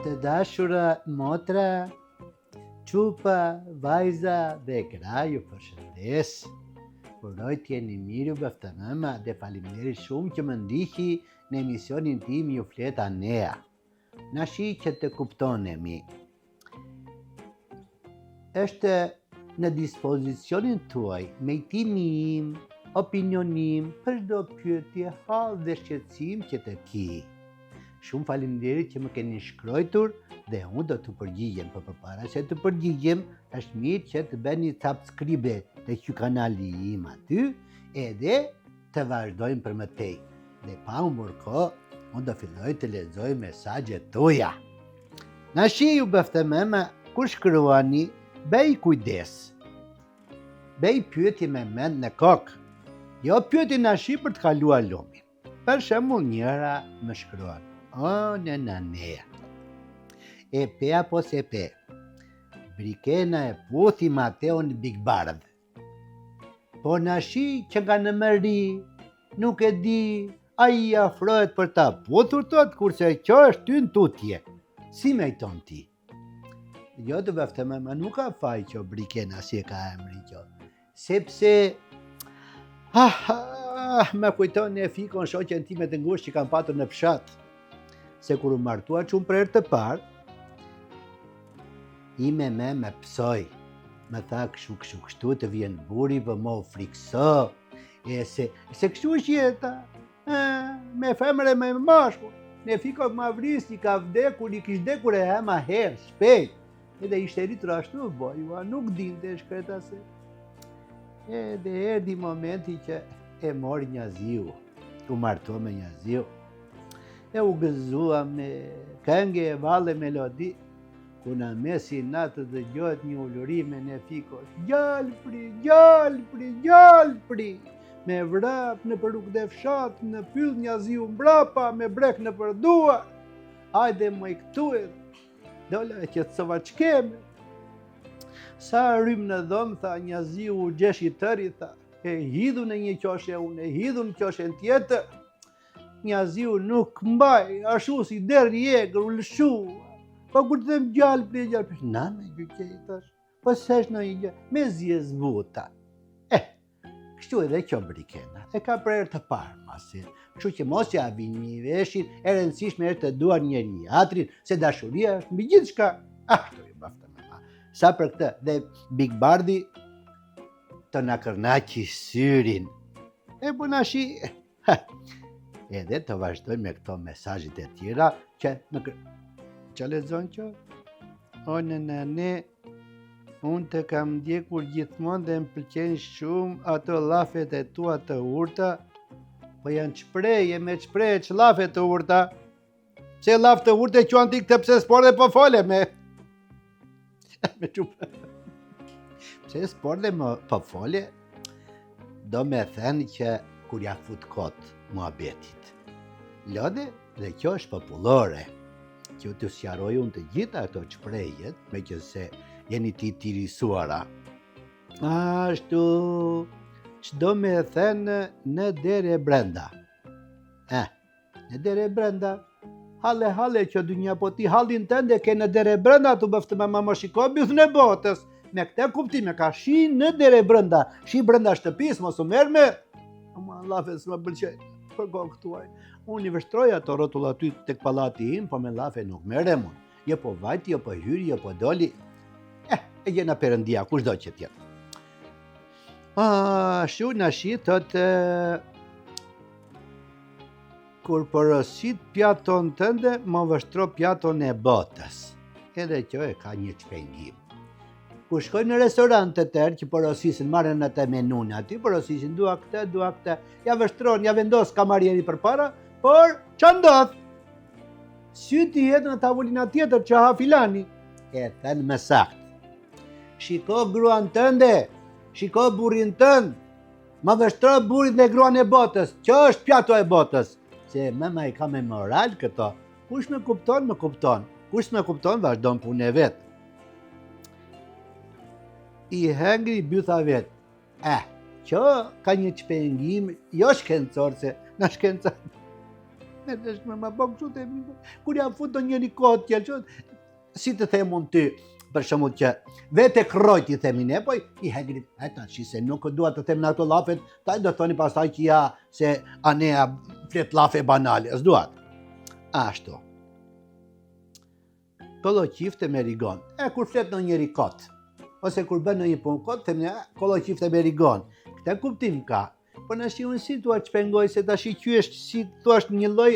Të dashura motra, çupa, vajza dhe gra ju përshëndes. Uroj të jeni mirë ju bëftë mëma dhe faleminderit shumë që më ndiqni në emisionin tim ju flet Anea. Nashi që të kuptonemi. Është në dispozicionin tuaj mejtimi im, opinioni im për çdo pyetje, hall dhe shqetësim që të ki. Shumë faleminderit që më keni shkruajtur dhe unë do të përgjigjem, por përpara se të përgjigjem, është mirë që të bëni subscribe te ky kanali im aty, edhe të vazhdojmë për më tej. Dhe pa humbur kohë, unë do filloj të lexoj mesazhet tuaja. Nashi ju bëftë mëma, kur shkruani, bëj kujdes. Bëj pyetje me mend në kokë. Jo pyetje nashi për të kaluar lumin. Për shembull njëra më shkruan, o nëna Nea. E pe apo s'e pe. Brikena e puthi Mateon Big Bardh. Po nashi që nga në mëri, nuk e di, ai i afrohet për ta puthur thot, kurse kjo është ty në tutje. Si mejton ti? Jo të bëftë mëma, nuk ka faj kjo Brikena si e ka emrin kjo. Sepse, ah, ah, më kujton Nefikon shoqen time të ngushtë që kam patur në fshat. Se kur u martua çun për herë të parë, ime me më pësoi. Më tha kështu, kështu, kështu, të vjen burri, po mo u frikëso. E se, se kështu është jeta, e, me femër e me mashkull. Nefiko ma vrisni ka vdekur, i kish vdekur e ema herë, shpejt. Edhe ishte rritur ashtu, bojua, nuk dinte e shkreta se. Edhe erdhi momenti që e mori Njaziu, u martua me Njaziu. E u gëzua me këngë e valle melodi, ku në mesi natë dëgjohet një ulërimë e Nefikos. Gjalpri, gjalpri, gjalpri! Me vrap nëpër rrugë dhe fshat, në pyll Njaziu mbrapa, me brekë nëpër duar. Hajde moj këtu edhe. Dola e qetësova ç'kemi. Sa hymë në dhomë, tha, Njaziu u zhvesh i tëri, tha, e hidhun në një qoshe unë, e hidhun në qoshen tjetër. Njaziu nuk mbaj, ashtu si derr i egër, u lëshu. Po kur të them gjalpri, gjalpri, na me gjyqe i thash, po s'është ndonjë gjë, mezi e zbuta. Eh, kështu edhe kjo Brikena, e ka për herë të parë, masi. Kështu që mos ja vini veshin, e rëndësishme është të duan njëri-tjetrin, se dashuria është mbi gjithçka. Ashtu ju bëftë më Sa për këtë, dhe Big Bardhi të na kërnaqi syrin. E po nashi, Edhe të vazhdoj me këto mesazhet e tjera që më kër... Që lexon kjo? O në në ne, unë të kam ndjekur gjithmonë dhe më pëlqejnë shumë ato llafet e tua të urta, po janë ç'shprehje me ç'shprehje ç'llafe të urta. Pse llaf të urtë e quan ti këtë pse s'pordhe po fole me... me çupa. Pse s'pordhe më po fole, do me thënë që kur ja fut kot muhabetit. Lode dhe kjo është popullore, që të sqaroj unë të gjitha ato shprehjet, meqenëse jeni të interesuara. Ashtu, ç'do me thënë në dere brenda. Eh, Në dere brenda, halle, halle, kjo dynja, po ti hallin tënd e ke në dere brenda, të bëftë më më shiko bythën e botës. Me këtë kuptim e ka shi në dere brenda, shi brenda shtëpisë, mos u merr me... Ama llafe s'më pëlqejnë, për kokë tuaj. Unë i vështroj ato rrotull aty tek pallati im, po me llafe nuk merrem unë. Jo po vajti, jo po hyri, jo po doli. Eh, e gjena perëndia, kushdo që të jetë. Ah, shu në shi, thotë, Kur porosit pjaton tënde, më vështro pjaton e botës. Edhe kjo e ka një shpjegim. Kur shkojnë në restorant të tërë që porosisin, marrin atë menun aty, porosisin, dua këtë, dua këtë, ja vështron, ja vendos kamarieri përpara, por ça ndodh? Sytë i hedh në tavolina tjetër që ha filani, e thënë më saktë. Shiko gruan tënde, shiko burrin tënd, Më vështro burrin dhe gruan e botës, që është pjato e botës. Se mëma i ka me moral këto. Kush më kupton, më kupton. Kush s'më kupton, vazhdon punë e vet. I hëngri bytha vet. Eh, kjo ka një shpjegim, jo shkencor, se në shkencor. Me të është më më bë kështu të kur ja fut ndonjëri kot që që si të them unë ty, për shembull që vetë e krrojt i themi ne, po i hegrit, e tash se nuk dua të them në ato llafet, ta do thoni pastaj që ja se Anea flet llafe banale, s'dua. Ashtu. Kolloqifte me rigon. E kur flet ndonjëri kot, ose kur bën ndonjë punë kot, themi ne kolloqifte me rigon. Këtë kuptim ka. Po tashi unë si dua të shpjegoj se tashi qysh si thua është një lloj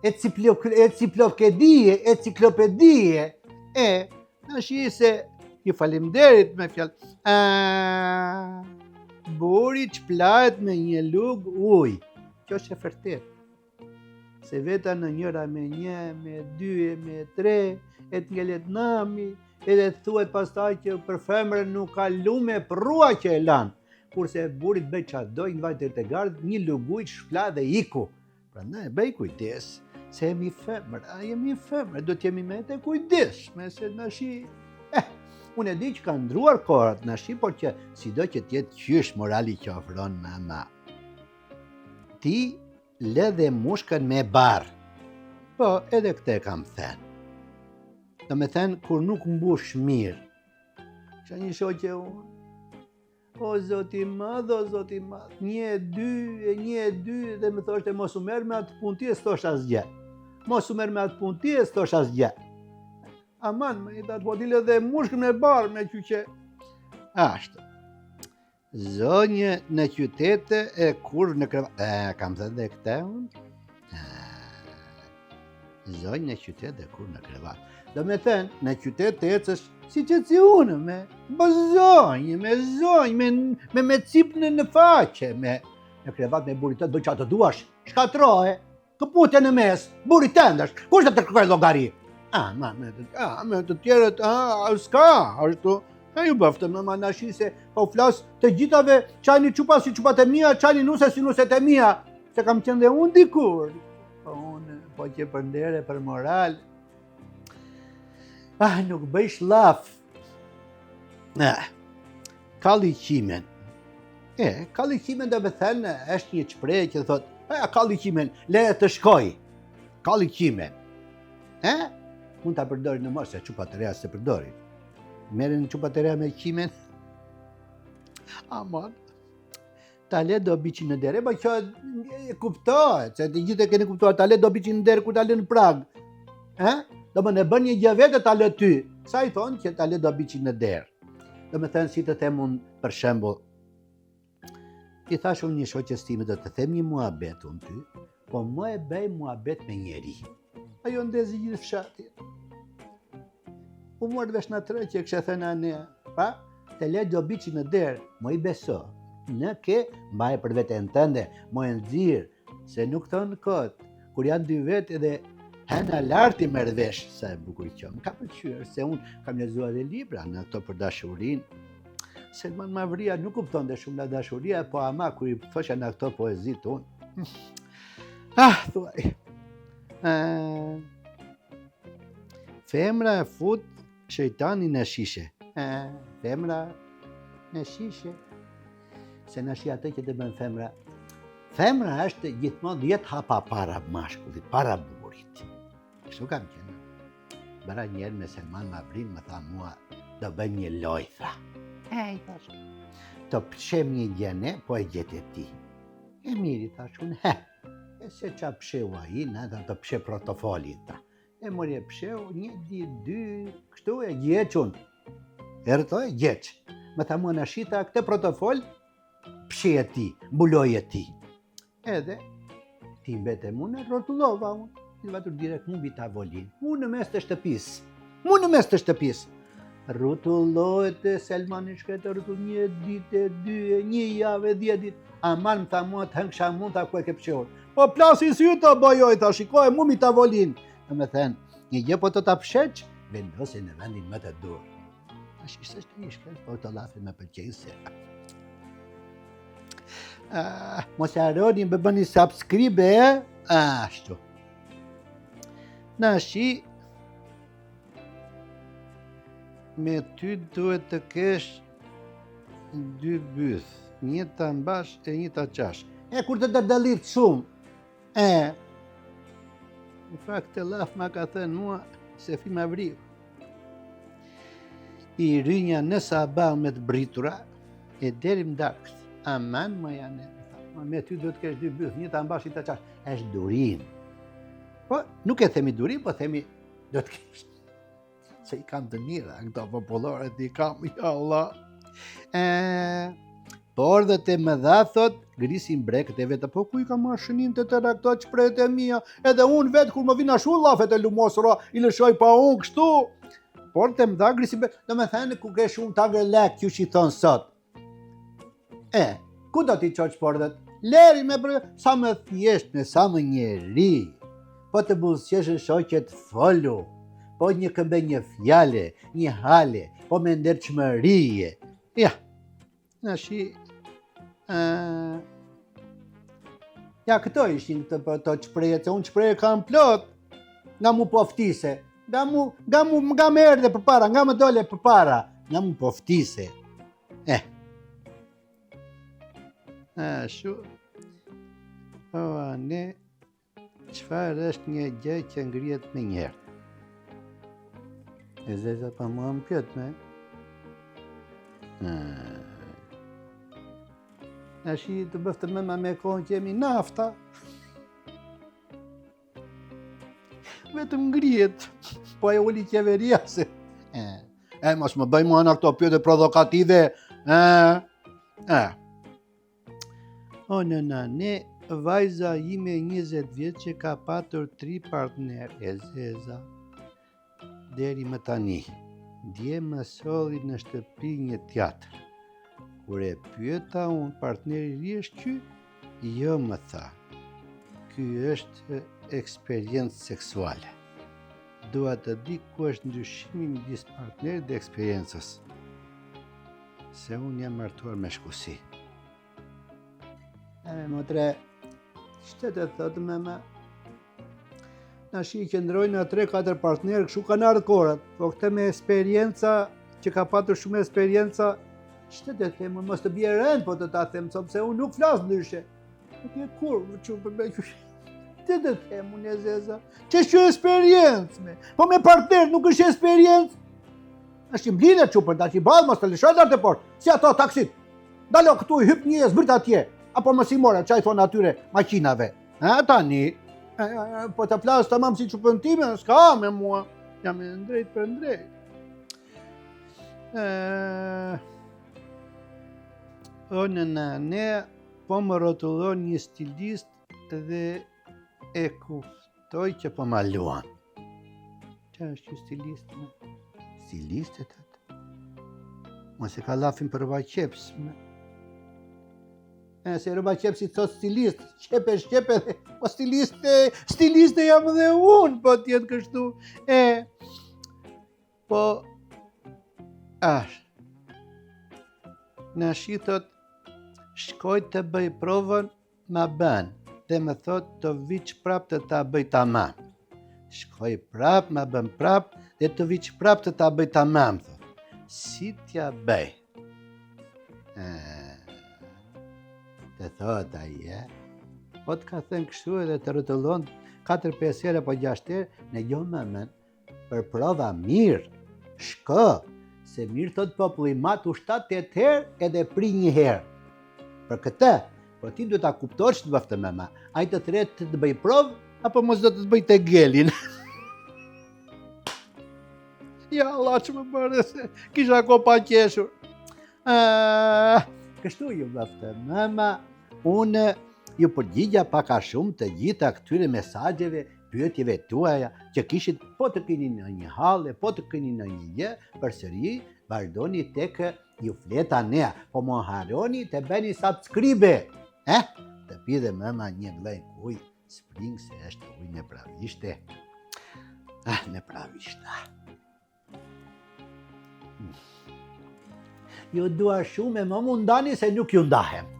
enciklopedie, enciklopedie. E tashi se ju faleminderit me fjalë. A burri shpëlahet me një lugë ujë. Kjo është e vërtetë. Se veta në njëra me një, me dy, e me tre, e të ngelet nami, edhe të thuhet pastaj që për femrën nuk ka lumë e përrua që e lan. Kurse burri të bëjë ça dojë, në vajtë të gardh, një lugë ujë shpla dhe iku. Prandaj, bëj kujdes, se jemi femër, a jemi femër, do të jemi me të kujdesshme, se tashi, eh, unë e di që kanë ndruar kohët tashi, por që sido që të jetë qysh morali që ofron mama. Ti le dhe mushkën me bar. Po, edhe këtë e kam thënë. Domethënë, kur nuk mbush mirë, që një shoqe unë, o zoti i madh, o zoti i madh, një e dy, e një e dy, dhe më thoshte, mos u merr me atë punë ti e s'thosh asgjë. Mos u merr me atë punë ti e s'thosh asgjë. Aman, më i thashë, po ti le dhe mushkën me bar, me qyqe. Ashtu. Zonjë në qytete e kurvë në krevat. E, kam thënë dhe këtë unë? Zonjë në qytet e kurvë në krevat. Domethënë, në qytet të ecësh si që si unë, me bë zonjë, me zonjë, me, me, me cipë në, në faqe, me në krevat me burrin tënd, bëj ça të duash, shkatërroje, Këpute në mes, burri tënd është, kush do të kërkojë llogari? A, ma, me të, a, me të tjerët, a, s'ka, ashtu. E ju bëftë, më ma tashi se po flas të gjithave, çani çupa si çupat e mia, çani nuse si nuset e mia, se kam qenë dhe unë dikur. Po unë, po që për ndere, për moral. Ah, nuk bëj llaf. Eh, kalli qimen. E, kalli qimen domethënë, është një shprehje që thotë, e, kalli qimen, lere të shkoj. Kalli qimen. E, mund ta përdorin në mos, se çupa të reja s'e përdorin. Merren çupa të reja me qimen. Aman, ta le dobiçin në derë, po kjo e kuptohet, se të gjithë e keni kuptuar, ta le dobiçin në derë kur ta lë në prag. Ë? Domethënë e bën një gjë vetë ta lë ty. Sa i thonë që ta le dobiçin në derë. Domethënë si të them unë për shembull, i thashë unë një shoqes time do të them një muhabet unë ty, po mo e bëj muhabet me njeri. Ajo ndezi gjithë fshatin. U mor vesh në tre që e kishte thënë Anea. Pa, të le dobiçin në derë, mo i beso. Në ke, mbaje për veten tënde, mo e nxirr, se nuk thonë kot. Kur janë dy vetë edhe hëna lart i merr vesh, sa e bukur kjo. Më ka pëlqyer se unë kam lexuar edhe libra në ato për dashurinë. Selman Mavria nuk kuptonte shumë nga dashuria, po ama kur i thosha në këto poezitë unë. Ah, thuaj. Uh, femra e fut shejtanin në shishe. Uh, femra në shishe. Se tashi atë që të bën femra. Femra është gjithmonë 10 hapa para mashkullit, para burrit. Kështu kam qenë. Bëra njëherë me Selman Mavrin, më tha mua, do bëjmë një lojë, tha. E, i thashë, të pshehim një gjë ne, po e gjete ti. E mirë, i thashë unë, he, e se ça pshehu ai, na, tha, të psheh portofolin, tha. E mori e pshehu, një, di, dy, kështu e gjeç unë. Erë to e gjeç. Më tha mua tashi tha, këtë portofol, psheje ti, mbuloje ti. Edhe, ti mbete mu në rrotullova unë, i vatur direkt mu mbi tavolinë, mu në mes të shtëpisë, mu në mes të shtëpisë. Rrotullohet e Selman i shkretë, rrotull një ditë, dy, një javë, dhjetë ditë. Aman më tha mua të hëngsha mund ta ku e ke fshehur. Po plasi sy të bojoj, tha shikoje mu mbi tavolinë. Domethënë, një gjë po të ta fshehësh, vendose në vendin më të duhur. Tash ishte është një shkret, po të llafe më pëlqejnë se. Ah, mos e harroni më bëni subscribe, e? Ashtu. Tashi, me ty duhet të kesh dy bythë, një ta mbash e një ta çash. E kur të dërdëllit shumë, e. Në fakt këtë llaf ma ka thënë mua Sefi Mavriu. I rynja në sabah me të britura e deri në darkë. Aman më janë. Me ty duhet të kesh dy bythë, një ta mbash, një ta çash. Është durim. Po, nuk e themi durim, po themi do të kesh. Se i kam të mira, këto populloret i kam, ja Allah. E, pordhët e mëdha, thot, grisin brekët e veta, po ku i kam marrë shënim të tëra këto shprehjet e mia, edhe unë vetë, kur më vinë ashtu llafet e lumosura, i lëshoj pa unë kështu. Pordhët e mëdha, grisin brekët, domethënë, ku ke shumë të hangër lek, që që i thonë sot. E, ku do t'i çosh pordhët? Leri me për... Sa më thjesht me sa më njeri. Po të buzëqeshën shoqet folu. Po një këmbe një fjale, një hale, po me ndershmërie. Ja, në shi... Uh... Ja, këto ishin të për të shprehjet, se unë shprehje kam plot, nga mu poftise, nga mu, nga mu, nga më erdhe përpara, nga më dole përpara, nga mu poftise. Eh. Ashtu. O, ne, çfarë është një gjë që ngrihet menjëherë? E zeza pa mua më pyet me. Tashi të bëftë mëma me kohën që jemi nafta. Vetëm ngrihet, po e uli qeveria se. E, e mos më bëj mua në këto pyetje provokative. E, e. O nëna, ne vajza ime 20 vjeçe ka patur tri partner e zeza. Deri më tani, dje më solli në shtëpi një tjetër. Kur e pyeta unë partneri i ri është ky, jo më tha. Ky është eksperiencë seksuale. Dua të di ku është ndryshimi midis partnerit dhe eksperiencës. Se unë jam martuar me shkusi. E me motre, ç'të të thotë me me? Tashi qëndrojnë në 3-4 partnerë, kështu kanë ardhë kohërat, po këtë me eksperienca, që ka patur shumë eksperienca, ç'të të them, mos të bie rëndë, po të ta them, sepse unë nuk flas ndryshe. Nuk e kur, më që për me qysh. Ç'të të them, unë e zeza, që është eksperiencë, me? Po me partner nuk është eksperiencë. Është i mblidhet që për ta që i bëhet, mos të lëshoj lart e poshtë, si ato taksit. Ndalo këtu i hyp një e zbrit atje, apo mos i more, ça i thonë atyre makinave. A, tani, po të flas tamam si çupën time, s'ka me mua, jam e drejtpërdrejt. E, o nëna, ne po më rrotullon një stilist dhe e kuptoj që po ma luan. Qa është që stilist me? Stilist e të Mos e ka llafin për rrobaqepës me. E, se rrobaqepësi thot stilist, qepe, shqepe, po stiliste, stiliste jam dhe unë, po t'jetë kështu. E, po, ash, Nashi thot, shkoj të bëj provën, Ma bën dhe më thot të viç prap të ta bëj tamam. Shkoj prap, ma bën prap dhe të viç prap të ta bëj tamam, thot. Si t'ja bëj? E, të thot ai, e? Po të ka thënë kështu edhe të rrotullon 4-5 herë apo 6 herë, në jo më mën, Për prova mirë, shko, se mirë thot populli matu 7-8 herë edhe pri një herë. Për këtë, po ti duhet ta kuptosh të bëftë mëma, ai të thërret të të bëj provë, apo mos do të të bëj të gelin. ja, Allah që më bërë se kisha ko pa qeshur. Uh, kështu ju bëftë mëma, unë ju përgjigja pak a shumë të gjitha këtyre mesazheve pyetjeve tuaja që kishit po të keni ndonjë hall, po të keni ndonjë gjë, përsëri vazhdoni tek ju fleta nea, po mos harroni të bëni subscribe. Eh? Të pi dhe mëma një gllënjkë ujë, spring se është ujë në pravishte. Ah, në pravishte. Ju dua shumë e më mundani se nuk ju ndahem.